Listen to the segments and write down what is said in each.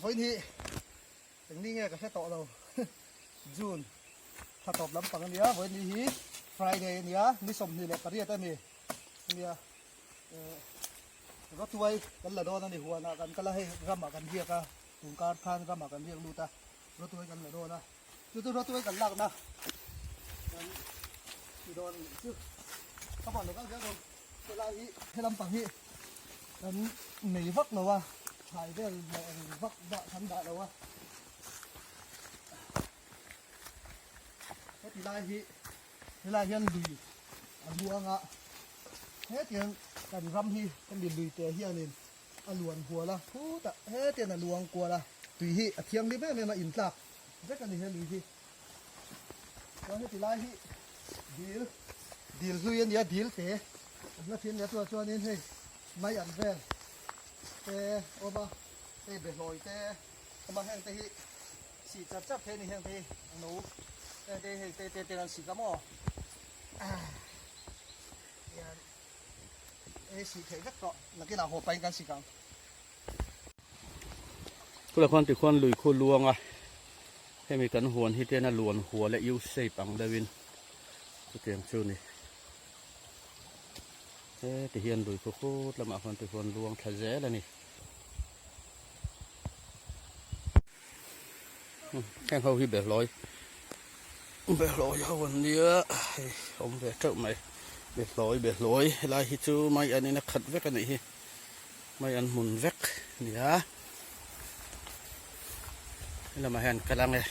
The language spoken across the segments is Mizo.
Vawiin hi eng ni nge ka hre tawh lo June thla tawp lampang a nia vawiin ni hi Friday a nia ni 28 a ni nia Rawtuai kan la dawn a ni huanah kan kal a hei ramah kan riak a tun kar khan ramah kan riak lut a Rawtuai kan la dawn a chu chu Rawtuai kan lakna kan ti dawn a nih chu ka van lo kal zel dawn helai hi helampang hi kan nei vak lo a thlai vel leh eng vak dah kan dah lo a heti lai hi helai hian lui a luang a hetiang kan ram hi hemi lui te hianin a luan hual a khutah hetiang a luang kual a tui hi a thianghlim em em a intlak vek a ni he lui hi chuan heti lai hi dil dil hlui a nia dil te awmna thin a nia chuvang chuanin hei mai an vel te awm a hei behlawi te awm a heng te hi sih char char thei a ni heng te hi a no heng te hi hei te te te an sik a maw hian hei sih theih vek tawh nakinah haw pahin kan sik ang. Chulai khuan tikhuan lui khu luang a hemi kan huan hi ten a luan hual a U shape ang deuh in chutiang chu ni heti hian lui khu khut lamah khuan tikhuan luang thla zel a ni. Heng ho hi behlawi behlawi ho an nia hei awm ve teuh mai behlawi behlawi helai hi chu mai an in a khat vek a nih hi mai an hmun vek nia helamah hian kal ang e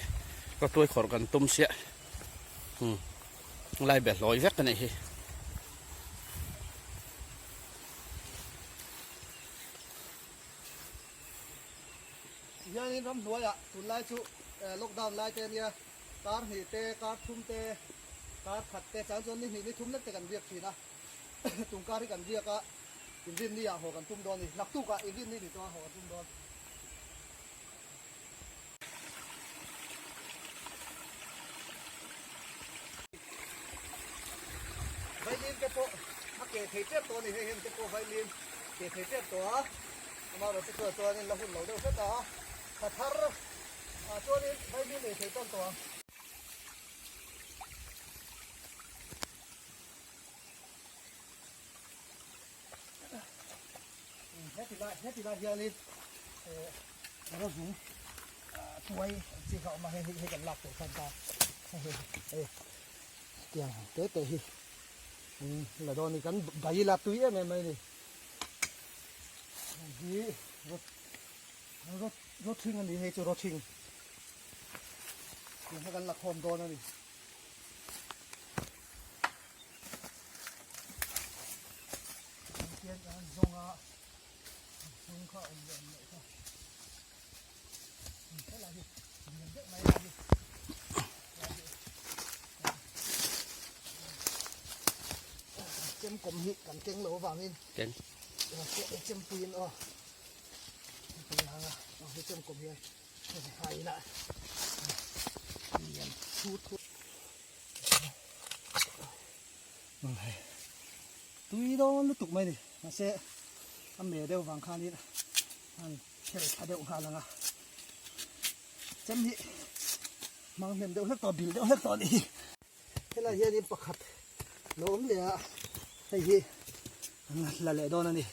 rawtuai khawrh kan tum siah umm helai behlawi vek a nih hi. Hianin ramhnuaiah tunlai chu lockdown lai te ania kar hnih te kar thum te kar khat te chang chuan ni hnih ni thum lek te kan riak thin a tum kar hi kan riak a inrinni ah haw kan tum dawn a ni naktuk ah inrinni ni chuan haw kan tum dawn. Vailin te pawh a keh thei tep tawh a ni hei heng te pawh vailin keh thei tep tawh a amaherawh chu chuan chuanin la hun lo deuh hret a thla thar ah chuanin vailin ei thei tan tawh ang. Heti lai heti lai hianin eh rawzung tuai ang chi kha a awm a hei hei kan lak tur khan ta hei hei hei tiang te te hi la dawn a ni kan bai la tui em em mai a ni hei hi rawt rawt rawthing a ni hei chu rawthing tiang kha kan la khawm dawn a ni. Hian kan zawng a chung kha awm leh awm loh kha helai hi lian deuh mai lai hi chem kawm hi kan keng lo avangin keng chempuiin aw hei chem kawm hian hai ila lian thu thu Tui dawn lutuk mai ni mahse a me deuh vang khanin an khel thla deuh nghal ang a chem hi hmang hnem deuh hlek tawh bil deuh hlek tawh a nih hi helai hianin pakhat lo awm leh a hei hi an la leh dawn a ni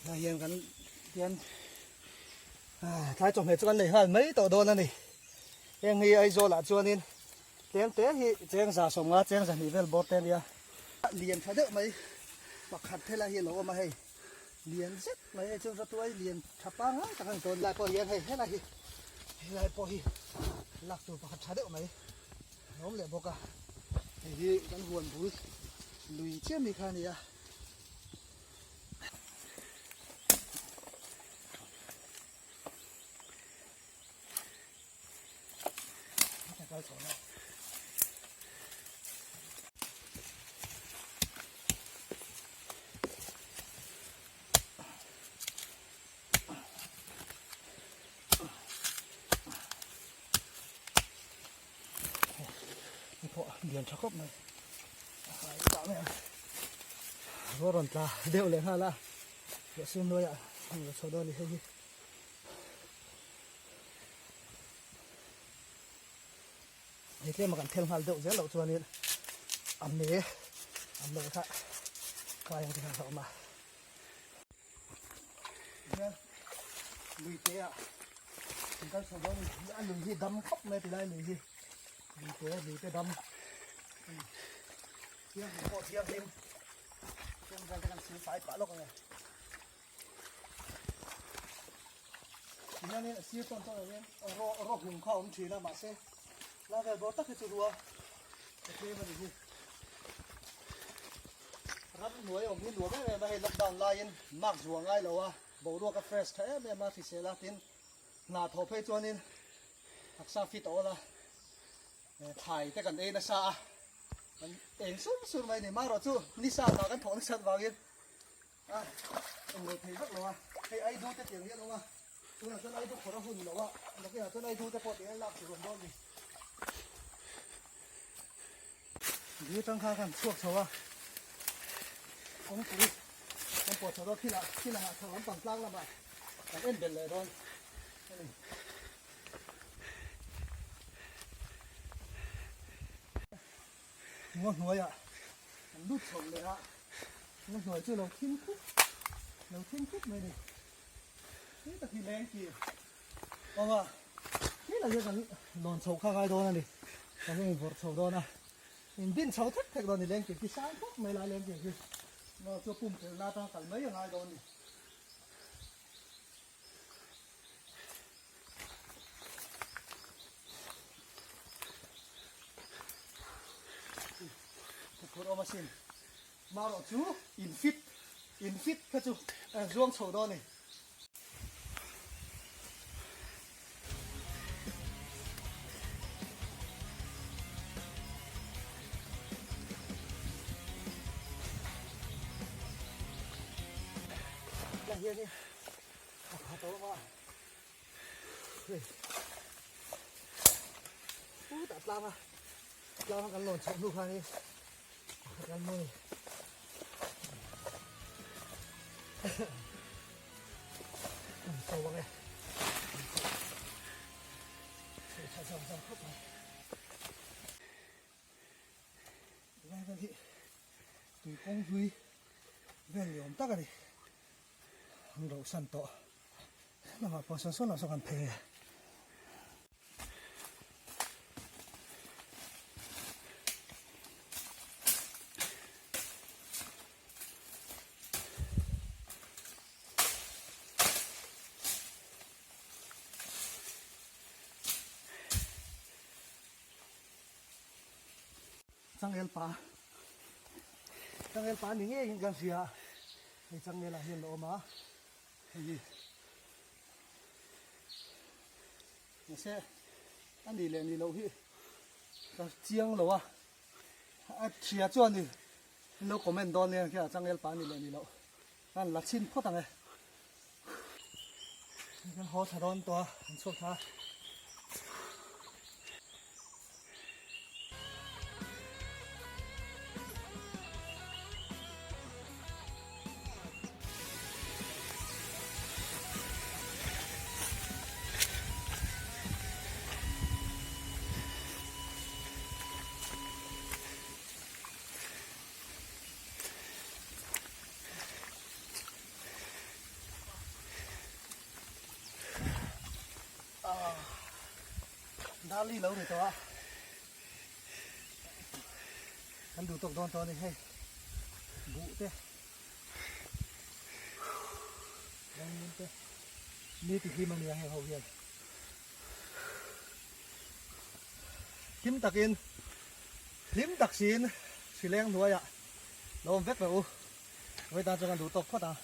helai hian kan tian tlai chawhmeh chu kan nei nghal mai tawh dawn a ni heng hi Aizawl ah chuanin Tlem te hi cheng 150 cheng 200 vel bawr te a nia. Lian tha deuh mai pakhat helai hi a lo awm a hei lian zet mai hei chu ratuai lian tha pangngai tak a ni tawn lai pawh hian hei helai hi helai pawh hi lak tur pakhat tha deuh mai a awm leh bawk a hei hi kan huan bul lui chiah mi kha a ni a. Lian tha khawp mai ruah rawn tla deuh leh nghal a ruah sum hnuaiah chho dawn a ni hei hi. Hei tlema kan thel nghal deuh zel loh chuanin a me a me kha kai ang tih kha a awm a. Hian lui te ah kan kal chho dawn a lui hi dam khawp mai tilai lui hi lui te lui te dam thianghlim pawh thianghlim chung vel te kan sil fai pah lawk ang e. Tihianin a sir tawn tawn ah hian raw raw hung kha a awm thin a mahse lai vel bawr tak hi chu rua a tlem a ni hi. Ram hnuai awm hi nuam em em a hei lockdown laiin mark zuah ngai lo a boruak a fresh tha em em a hrisel a tin hna thawh phei chuanin taksa fit a awl a thlai te kan ei nasa a kan eng sur sur mai a ni marawh chu nisa hna kan thawh nasat vangin A eng lo thei vak lo a, hei Aidu te tiang hian awm a, tunah chuan Aidu khawrh a hun lo a, nakinah chuan Aidu te pawh tiang hian lak tur awm dawn a ni. Dil tang kha khan chhuak chho a, kawngpui kan pawh chho dawn khilah khilah ah chho lampang tlang lamah kan en belh leh dawn a ni. Ngaw hnuaiah kan lut chho leh a, ngaw hnuai chu lo thim khup lo thim khup mai a ni. Khi tak hi leng tih awm a, khi lah hian kan lawn chho kha ngai dawn a ni. Kan in vawrh chho dawn a, in din chho thek thek dawn a ni leng tih khi sang khawp mai lai leng tih khi ngaw chu pumpelh na atanga kal mai a ngai dawn a ni. Phur awm asin marawh chu in fit in fit kha chu zuang chho dawn a ni. Lah hian hi a khat a awm a hei putah tlang a tlang a kan lawn chhoh hnu khan hi a khat kan mawi an chho ang e chho tha zam zam khawp mai lai vel hi tui kawng hlui vel ni awm tak a ni. An rauh san tawh lamah pawh sawn sawn lah sawn kan phei a. Changel pa Changel pa ni ngeiin kan hria hei changel ah hian a awm a hei hi mahse a nih leh nih loh hi ka chiang lo a a hria chuan in lo comment dawn nia khian changel pa nih leh nih loh kan la chhin phawt ang e kan haw thla dawn tawh a an chhuak thla a. Dali lo ni tawh a kan duh tawk dawn tawh a ni hei buh te rangin te mi ti hlim a nia heng ho hian hlim takin hlim tak siin hrileng hnuaiah lo awm vek rawh u vawitan chuan kan duh tawk phawt ang.